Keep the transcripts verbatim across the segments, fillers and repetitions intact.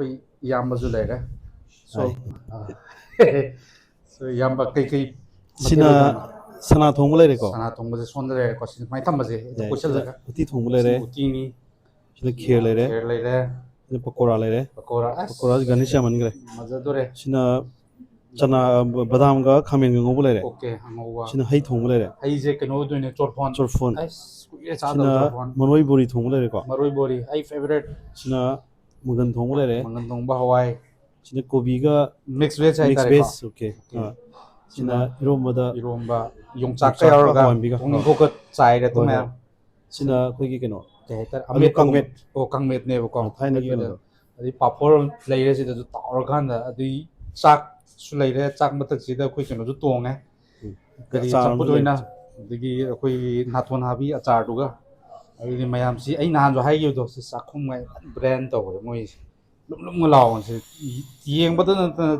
ꯑꯩꯈꯣꯏ ꯏꯌꯥꯝꯕꯁꯨ ꯂꯩꯔꯦ꯫ So, ꯍꯥꯏ꯫ ꯑ, so, ꯏꯌꯥꯝꯕ ꯀꯩꯀꯩ ꯁꯤꯅ ꯃꯊꯦꯜ ꯑꯣꯏꯗꯣꯏꯅꯣ? ꯁꯅꯥ ꯊꯣꯡꯕ ꯂꯩꯔꯦꯀꯣ꯫ ꯁꯅꯥ ꯊꯣꯡꯕꯁꯦ ꯁꯣꯝꯗ ꯂꯩꯔꯦꯀꯣ, ꯁꯤ ꯁꯨꯃꯥꯏꯅ ꯊꯝꯕꯁꯦ ꯑꯗꯨ ꯌꯥꯏ, ꯀꯣꯏꯁꯤꯜꯂꯒ꯫ ꯁꯤꯗ ꯎꯇꯤ ꯊꯣꯡꯕ ꯂꯩꯔꯦ꯫ ꯁꯤ ꯎꯇꯤꯅꯤ꯫ ꯁꯤꯗ ꯈꯦꯔ ꯂꯩꯔꯦ꯫ ꯈꯦꯔ ꯂꯩꯔꯦ꯫ ꯁꯤꯗ ꯄꯀꯣꯔꯥ ꯂꯩꯔꯦ꯫ ꯄꯀꯣꯔꯥ, ꯑꯁ, ꯄꯀꯣꯔꯥꯁꯤ ꯒꯥꯔꯅꯤꯁ ꯌꯥꯝꯃꯟꯈ꯭ꯔꯦ꯫ ꯐꯖꯗꯣꯔꯦ꯫ ꯁꯤꯅ ꯆꯅꯥ, ꯕꯗꯥꯝꯒ ꯈꯥꯃꯦꯟꯒ ꯉꯧꯕ ꯂꯩꯔꯦ꯫ ꯑꯣꯀꯦ, ꯑꯉꯧꯕ꯫ ꯁꯤꯅ ꯍꯩ ꯊꯣꯡꯕ ꯂꯩꯔꯦ꯫ ꯍꯩꯁꯦ ꯀꯩꯅꯣ ꯑꯣꯏꯗꯣꯏꯅꯦ, ꯆꯣꯔꯐꯣꯟ꯫ ꯆꯣꯔꯐꯣꯟ꯫ ꯑꯁ, ꯀꯨꯏꯔꯦ ꯁꯤꯅ ꯆꯥꯗꯕ ꯆꯣꯔꯐꯣꯟ꯫ ꯃꯔꯣꯏ ꯕꯣꯔꯤ ꯊꯣꯡꯕ ꯂꯩꯔꯦꯀꯣ꯫ ꯃꯔꯣꯏ ꯕꯣꯔꯤ, ꯑꯩ ꯐꯦꯚꯔꯦꯠ꯫ ꯁꯤꯅ ꯃꯪꯒꯟ ꯊꯣꯡꯕ ꯂꯩꯔꯦ꯫ ꯃꯪꯒꯟ ꯊꯣꯡꯕ, ꯍꯋꯥꯏ꯫ ꯁꯤꯅ ꯀꯣꯕꯤꯒ Mix veg ꯃꯤꯛꯁ ꯍꯥꯏꯇꯥꯔꯦꯀꯣ꯫ ꯚꯦꯖ꯫ ꯑꯣꯀꯦ꯫ ꯑꯣꯀꯦ꯫ ꯑꯥ꯫ ꯁꯤꯅ ꯏꯔꯣꯝꯕꯗ ꯏꯔꯣꯝꯕ, ꯌꯣꯡꯆꯥꯛꯀ ꯌꯣꯡꯆꯥꯛꯀ ꯌꯥꯎꯔꯒ ꯍꯋꯥꯏꯟꯕꯤꯒ꯫ ꯄꯨꯛꯅꯤꯡ ꯊꯧꯒꯠ ꯆꯥꯏꯔꯦ ꯑꯗꯨ ꯍꯣꯏ, ꯃꯌꯥꯝ꯫ ꯍꯣꯏ꯫ ꯁꯤꯅ ꯑꯩꯈꯣꯏꯒꯤ ꯀꯩꯅꯣ, ꯀꯩ ꯍꯥꯏꯇꯥꯔꯦ, ꯑꯂꯨ ꯑꯃꯦꯠꯄꯒꯨꯝ-, ꯀꯥꯡꯃꯦꯠ꯫ ꯑꯣ, ꯀꯥꯡꯃꯦꯠꯅꯦꯕꯀꯣ꯫ ꯑꯣ, ꯊꯥꯏꯅꯒꯤ ꯑꯗꯨꯒꯤ ꯀꯩꯅꯣꯗꯣ꯫ ꯑꯗꯩ ꯄꯥꯐꯣꯔ ꯂꯩꯔꯦ ꯁꯤꯗꯁꯨ ꯇꯥꯎꯔꯀꯥꯟꯗ, ꯑꯗꯨꯏ ꯆꯥꯛꯁꯨ ꯂꯩꯔꯦ, ꯆꯥꯛ ꯃꯊꯛꯁꯤꯗ ꯑꯩꯈꯣꯏ ꯀꯩꯅꯣꯁꯨ ꯇꯣꯡꯉꯦ꯫ ꯎꯝ꯫ ꯀꯔꯤ, ꯑꯆꯥꯔ ꯆꯝꯐꯨꯠ ꯑꯃꯁꯨ ꯑꯣꯏꯅ, ꯂꯩ꯫ ꯑꯗꯒꯤ ꯑꯩꯈꯣꯏꯒꯤ ꯅꯥꯊꯣꯟ ꯍꯥꯕꯤ ꯑꯆꯥꯔꯗꯨꯒ꯫ ꯑꯗꯨꯗꯤ ꯃꯌꯥꯝꯁꯤ ꯑꯩ ꯅꯍꯥꯟꯁꯨ ꯍꯥꯏꯈꯤꯕꯗꯣ, ꯁꯤ ꯆꯥꯛꯈꯨꯝꯒ ꯕ꯭ꯔꯦꯟ ꯇꯧꯔꯦ ꯃꯣꯏꯁꯦ꯫ ꯂꯨꯝ ꯂꯨꯝꯒ ꯂꯥꯎꯕꯁꯦ ꯌꯦꯡꯕꯗ ꯅꯠꯇꯅ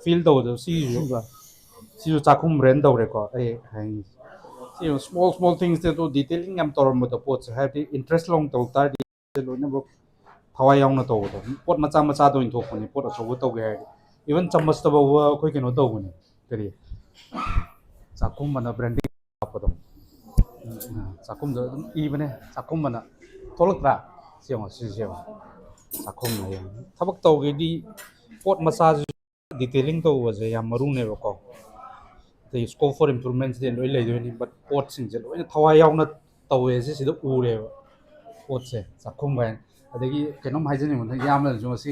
ꯐꯤꯜ ꯇꯧꯕꯗꯣ, ꯁꯤꯁꯨ, ꯁꯤꯁꯨ ꯆꯥꯛꯈꯨꯝ ꯕ꯭ꯔꯦꯟ ꯇꯧꯔꯦꯀꯣ꯫ ꯑꯩ ꯍꯥꯏꯅꯤꯡꯉꯤꯁꯦ ꯁꯤ small small things ꯇꯣ detailing ꯌꯥꯝ ꯇꯧꯔꯝꯕꯗꯣ, ꯄꯣꯠꯁꯦ ꯍꯥꯏꯕꯗꯤ interest ꯂꯧꯅ ꯇꯧ ꯇꯥꯔꯗꯤ ꯂꯣꯏꯅꯃꯛ ꯊꯋꯥꯏ ꯌꯥꯎꯅ ꯇꯧꯕꯗꯣ꯫ ꯄꯣꯠ ꯃꯆꯥ ꯃꯆꯥꯗ ꯑꯣꯏꯅ ꯊꯣꯛꯄꯅꯦ, ꯄꯣꯠ ꯑꯆꯧꯕ ꯇꯧꯒꯦ ꯍꯥꯏꯔꯗꯤ꯫ Even ꯆꯥꯃꯁꯇ ꯐꯥꯎꯕ ꯑꯩꯈꯣꯏ ꯀꯩꯅꯣ ꯇꯧꯕꯅꯦ, ꯀꯔꯤ, ꯆꯥꯛꯈꯨꯝ ꯑꯅ branding ꯍꯥꯞꯄꯗꯣ꯫ ꯆꯥꯛꯈꯨꯝꯗꯣ ꯑꯗꯨꯝ ꯏꯕꯅꯦ, ꯆꯥꯛꯈꯨꯝ ꯑꯅ꯫ ꯊꯣꯛꯂꯛꯇ꯭ꯔꯥ? ꯁꯤ ꯌꯦꯡꯉꯣ, ꯁꯤꯁꯦ ꯌꯦꯡꯉꯣ꯫ ꯆꯥꯛꯈꯨꯝ ꯍꯥꯏꯌꯦ꯫ ꯊꯕꯛ ꯇꯧꯒꯦꯗꯤ ꯄꯣꯠ ꯃꯆꯥꯁꯤ detailing ꯇꯧꯕꯁꯦ ꯌꯥꯝ ꯃꯔꯨꯅꯦꯕꯀꯣ꯫ ꯑꯗꯩ scope for improvement ꯁꯤꯗꯤ ꯂꯣꯏ ꯂꯩꯗꯣꯏꯅꯤ, but ꯄꯣꯠꯁꯤꯡꯁꯦ ꯂꯣꯏꯅ ꯊꯋꯥꯏ ꯌꯥꯎꯅ ꯇꯧꯋꯦ ꯁꯤ ꯁꯤꯗ ꯎꯔꯦꯕ꯫ ꯄꯣꯠꯁꯦ ꯆꯥꯛꯈꯨꯝ ꯀꯥꯏꯅ꯫ ꯑꯗꯒꯤ ꯀꯩꯅꯣꯝ ꯍꯥꯏꯖꯅꯤꯡꯕꯗ, ꯏꯌꯥꯝꯕꯅꯁꯨ ꯉꯁꯤ